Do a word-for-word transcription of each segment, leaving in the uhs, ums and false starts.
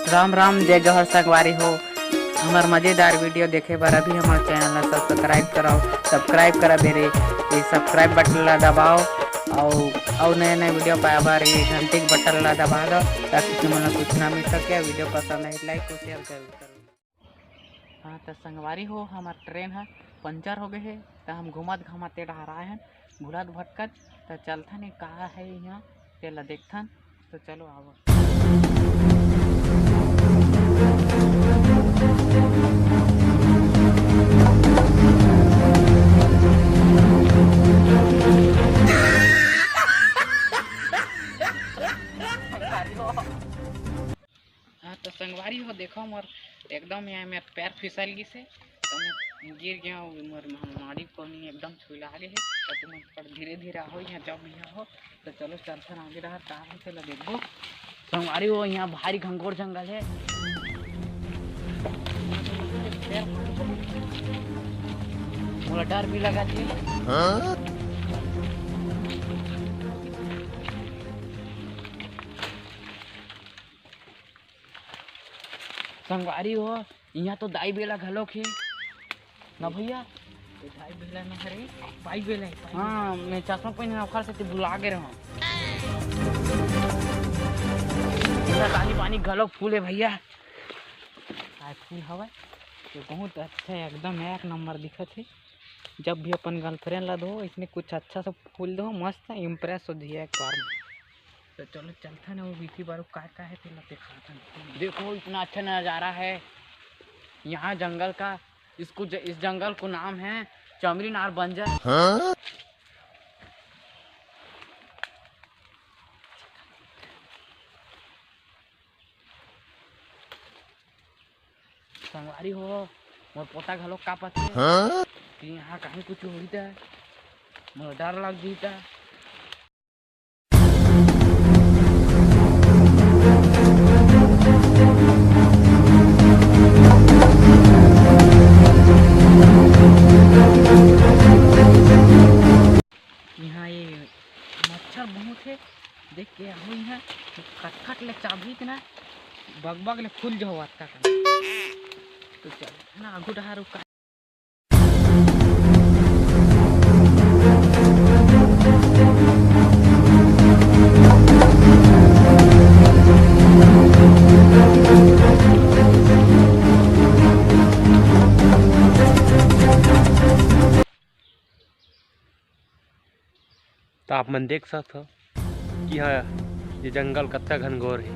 राम राम, जय जोहार संगवारी हो। हमर मजेदार video देखे बर अभी हमर channel ला subscribe करव, subscribe करा बेरे ये subscribe button ला दबाव, अउ अउ नया नया video पाए बर ये घंटी के button ला दबा दव, ताकि तुमन ला सूचना मिल सके। Video पसंद आए like अउ share जरूर करो। हाँ, त संगवारी हो, हमर train ह पंचर हो गए हे, त हम घूमत घामत ए डहर आए हन, भुलत भटकत। त चलथन, ये का हे इहाँ, तेला देखथन। त चलो, आवो। हाँ, त संगवारी हो, देखो, मोर एकदम यहाँ मेर पैर फिसल गिस हे, त मैं गिर गया हूँ, मोर नाड़ी कोनी एकदम छुला गे हे। त तुम पर धीरे धीरे आहो, यहाँ जब यहाँ हो, त चलो, चलथन आगे डहर, का हे, तेला देखबो। संगवारी हो, यहाँ भारी घनघोर जंगल हे, मोला डर भी लगत हे। हाँ? संगवारी हो, इहाँ तो दाई बेला घलोक हे ना भैया। ये दाई बेला ना हरे, बाई बेला हे, बाई हाँ, बेला। मैं चश्मा पहिने ओखर सेती भुला गे रहूँ। इहाँ पानी पानी घलोक फूल हे भैया। आय फूल हवय, ये बहुत अच्छा हे, एकदम एक नंबर दिखत हे। जब भी अपन girlfriend ला दो, इसने कुछ अच्छा सा फूल दो, मस्त impress हो जाए एक बार में। तो चलो चलथन, वो बीती बारू का का हे, तेला दिखाथन। देखो, इतना अच्छा नज़ारा है यहाँ जंगल का। इसको ज-, इस जंगल को नाम है चमरीनार बंजर। हाँ? संगवारी हो, मोर पोता घलो कापत हे। हाँ? कि यहाँ कहीं कुछ होही त मोर डर लग जही त। यहाँ ये मच्छर बहुत हे, देख के आहो। यहाँ खटखट ले चाबही के ना, बगबग ले फूल जो होवत का। तो चल ना आगू डहार। त आप मन देख सकत हो कि हाँ, ये जंगल कतका घनघोर हे।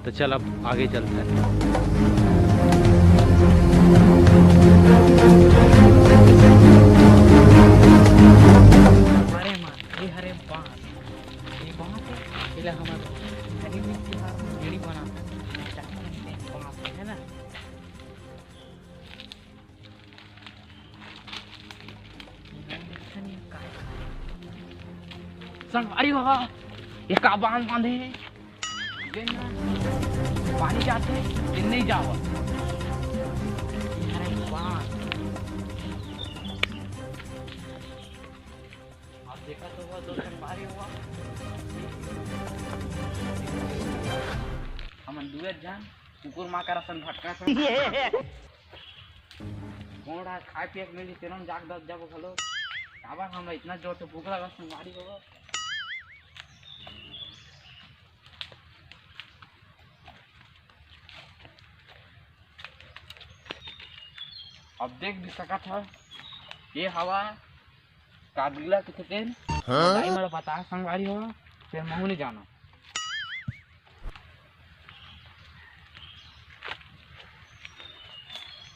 तो चल, अब आगे चलते हैं। अरे माँ, ये हरे बांस, ये बांस हे, एला हमर गरीब मिट्टी हर बेड़ी बनाथे, बांस हे ना। संगवारी हो, ये का बांध बांधे हे? जेन पानी जाथे, तेन नइ जावय। अरे बांध। आप देखा तो हुआ, दो संगवारी हुआ। हमन दुए झन कुकुर माकर असन भटकत हन। कोन डहर खाए पिए के मिलही, तेनो म जाके दब जाबो घलो। काबर हमला इतना जोर से भूख लगत संगवारी हो। अब देख भी सकत ह, ये हवा काबिला के थेन। हाँ? दाई मोला बता संगवारी हो, फेर महू नइ जानो।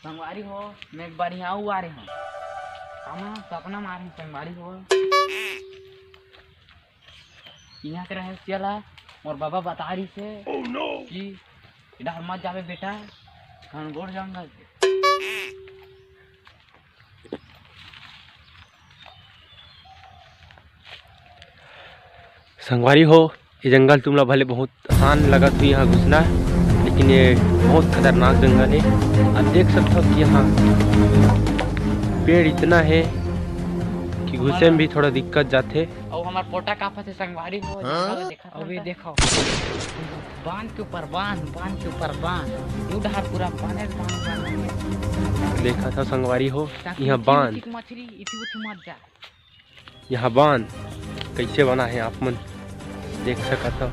संगवारी हो, मैं एक बार यहाँ अउ आ रहे हूँ। कामा सपना मारे हूँ संगवारी हो। यहाँ के रहस्य ला मोर बाबा बता रही से कि इधर मत जावे बेटा, घनघोर जंगल। संगवारी हो, ये जंगल तुमला भले बहुत आसान लगत हुई यहाँ घुसना, लेकिन ये बहुत खतरनाक जंगल है। आप देख सकते हो कि यहाँ पेड़ इतना है कि घुसे में भी थोड़ा दिक्कत जाथे। अउ हमार पोटा कापत हे संगवारी हो, हाँ? जंगल देखा अबे देखो। बांध के ऊपर बांध, बांध के ऊपर बांध, दू डहार पूरा बांधे, बांध, बांध। देखा था संगवारी हो, ताकि यहाँ इथी बांध। उथी मछली इथी उथी मत जा। यहाँ बांध कैसे बना है, आप मन देख सकत हो।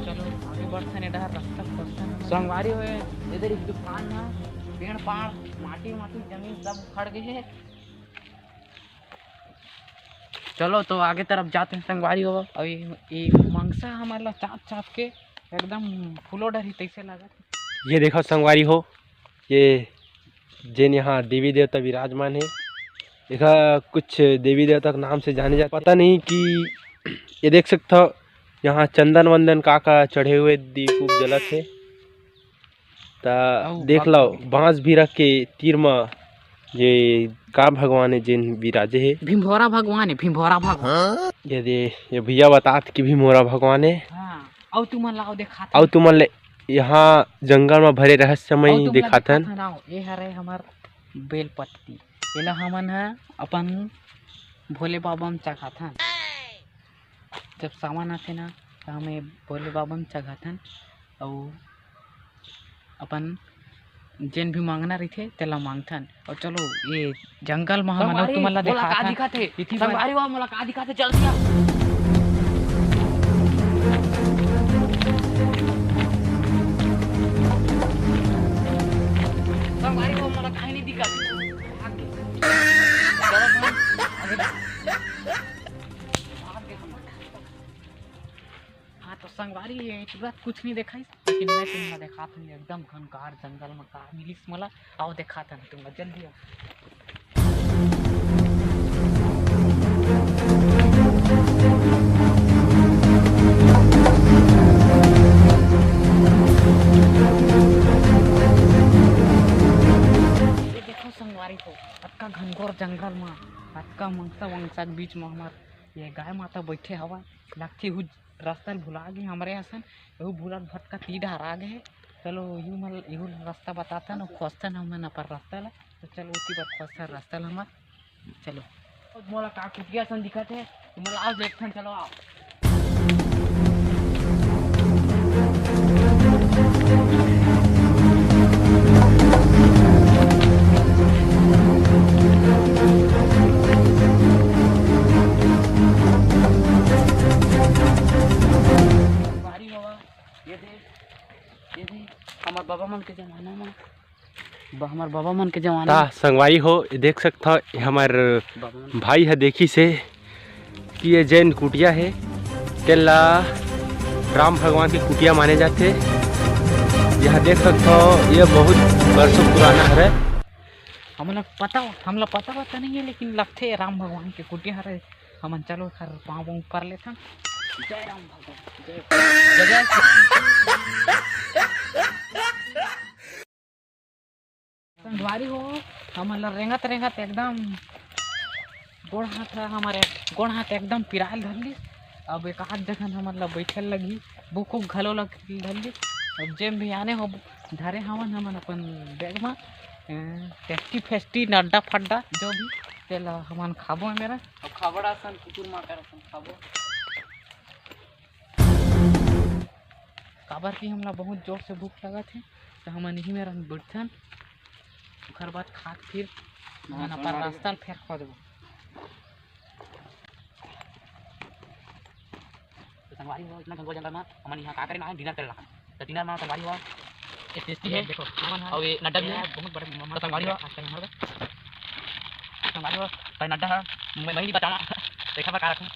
चलो आगे बढ़थन, ए डहर रास्ता खोजथन। संगवारी हो, इधर एक दुकान है, पेड़ पाड़, माटी माटी, जमीन सब उखड़ गई है। चलो तो आगे तरफ जाते हैं संगवारी हो। अभी ये मंगसा हमारे ला चाप चाप के एकदम फूलो डरी तैसे लगा। ये देखो संगवारी हो, ये जेन यहाँ देवी देवता विराजमान है, एका कुछ देवी देवता के नाम से जाने जाते, पता नहीं कि ये देख सकता हो, यहाँ चंदन वंदन का का चढ़े हुए दीप उप जलत है। त अउ देख बक- लो, बांस भीरा के तीर म ये का भगवान है जेन विराजे है? भिंभोरा भगवान है, भिंभोरा भगवान। ये दे, ये भैया बतात कि भिंभोरा भगवान है। हाँ, अउ तुमन ला अउ देखात अउ हन। तुमन ले यहाँ जंगल म भरे रहस्यमय अउ तुमन ला देखात हन। देखात हन, आओ, ये हरे हमर बेल पत्ती। एला हमन ह अपन भोले बाबा म चघाथन। जब सावन आथे ना, त हम ए भोले बाबा म चघाथन अउ अपन जेन भी मांगना रहिथे, तेला मांगथन। अउ चलो, ये जंगल म हमन अउ संगवारी, तुमन ला मोला का देखाथन। दिखत हे? इति बर संगवारी हो, मोला का दिखत हे? जल्दी आ। संगवारी हो, मोला काहे नहीं दिखत? भाग गे। चलो, भाग गे। हाँ, तो संगवारी, ये इतना कुछ नहीं देखाइस, लेकिन मैं तुमला देखात हूँ, एकदम घनघार जंगल में का मिलिस मोला। आओ, देखात हूँ तुमला, जल्दी आओ। ये देखो संगवारी हो, अतका घनघोर जंगल में, अतका मंगसा वंगसा के बीच में हमार ये गाय माता बैठे हवा, लगथे हु रास्ता ल भुला गे हमरे असन, एहू भुलत भटकत ई डहर आ गे हे। चलो, इहू मन, इहू रास्ता बताथन अउ खोजथन हमन अपन रास्ता ल। तो चलो, उती बर खोजथन रास्ता ल हमर। चलो। मोला का कुटिया असन दिखत हे, तो मोला आज देखथन, चलो आओ। बारी हवा, ये दे, ये दे, हमर बाबा मन के जमाना में, ब-, हमर बाबा मन के जमाना ता में। संगवारी हो, ये देख सकत हो, ये हमर बाबा मन। भाई ह देखिस हे कि ये जैन कुटिया हे, तेला राम भगवान के कुटिया माने जाथे। यहाँ देख सकत हो, ये बहुत बरसों पुराना हरे। हमन ला पता, हमला पता, पता नहीं है, लेकिन लगथे राम भगवान के कुटिया हरे। हमन चलो एखर पाँव वाँव पर लेथन। जय राम भगवान, जय, जय, जय। संगवारी हो, हमन ला रेंगत रेंगत एकदम गोड़ हाथ ह, हमर गोड़ हाथ एकदम पिरायल धर लिस। अब एक आध जगह हमन ला बैठे लगही, भूख उख घलो लग धर लिस। अब जेम भी आने हो धरे हवन हमन अपन बैग म, अ, टेस्टी फेस्टी नड्डा फड्डा जो भी, तेला हमन खाबो मेरा। अब खाबड़ असन कुकुर माकर असन खाबो। काबर कि हमला बहुत जोर से भूख लगत हे, तो हमन इही मेर बैठथन, ओकर बाद खात फिर हाँ, हमन अपन रास्ता ल फेर खोजबो। तो संगवारी हो, इतना घनघोर जंगल में हमन यहाँ का करे ना, डिनर करे ला। तो डिनर में संगवारी हो, ये टेस्टी है, देखो, हमन ह-, और ये नड्डा भी है, बहुत बड़े मम्मा तो संगवारी हो, खास कर हमारे संगवारी हो, भाई नड्डा है, मैं, मैं नहीं बताना, देखा बा का रखूँ।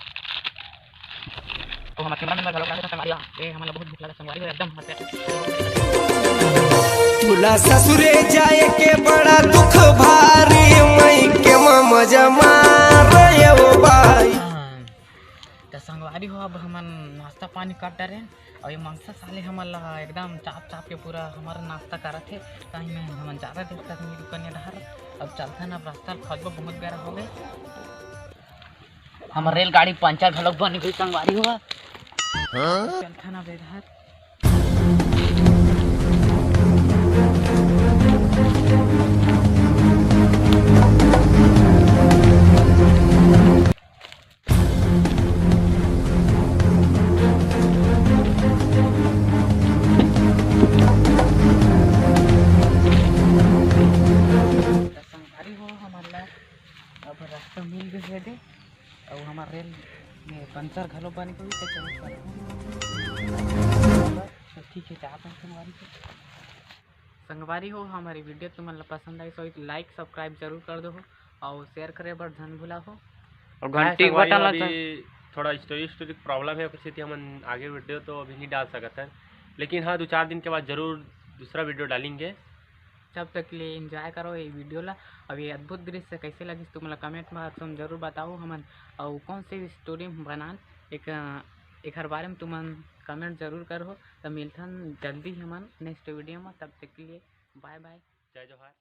तो हम कैमरा मैन घलो का संगवारी हो, ए, हमन ला बहुत भूख लगा संगवारी हो, एकदम हंसे। तुला ससुरे जाए के बड़ा दुख भारी, मई के म मजा मार रे ओ भाई। हाँ, त संगवारी हो, अब हमन नाश्ता पानी कर डरेन, अउ ये मंगसा साले हमन ला एकदम चाप चाप के पूरा हमर नाश्ता करत हे। ताही में हमन जादा देर तक नहीं रुकन ये डहर। अब चलथन, अब रास्ता ल खोजबो, बहुत बेरा हो गए। हमर रेलगाड़ी पंचर घलोक बन गई संगवारी हो। हाँ? चलथन अब इधर। ये दे, अउ हमर रेल में पंचर घलो बने के होही, त चलो, चलो। तो ठीक है, जात हन संगवारी हो। संगवारी हो, हमर वीडियो तुमन ला पसंद आइस होही, तो like subscribe जरूर कर दो हो, अउ share करे बर झन भूला हो। अउ घंटी के बटन ला अभी थोड़ा स्टोरी, स्टोरी प्रॉब्लम है, ओकर सेती हमन आगे वीडियो तो अभी नहीं डाल सकत हन, लेकिन हाँ, दो चार दिन के बाद जरूर दूसरा वीडियो डालेंगे। तब तक के लिए एंजॉय करो ये वीडियो ला। अब ये अद्भुत दृश्य कैसे लगिस, तुमन ला कमेंट में तुम जरूर बताओ हमन, अउ कौन से स्टोरी में बनान एक, एकर बारे में तुमन कमेंट जरूर करो। तो मिलथन जल्दी हमन नेक्स्ट वीडियो में, तब तक के लिए बाय बाय, जय जोहार।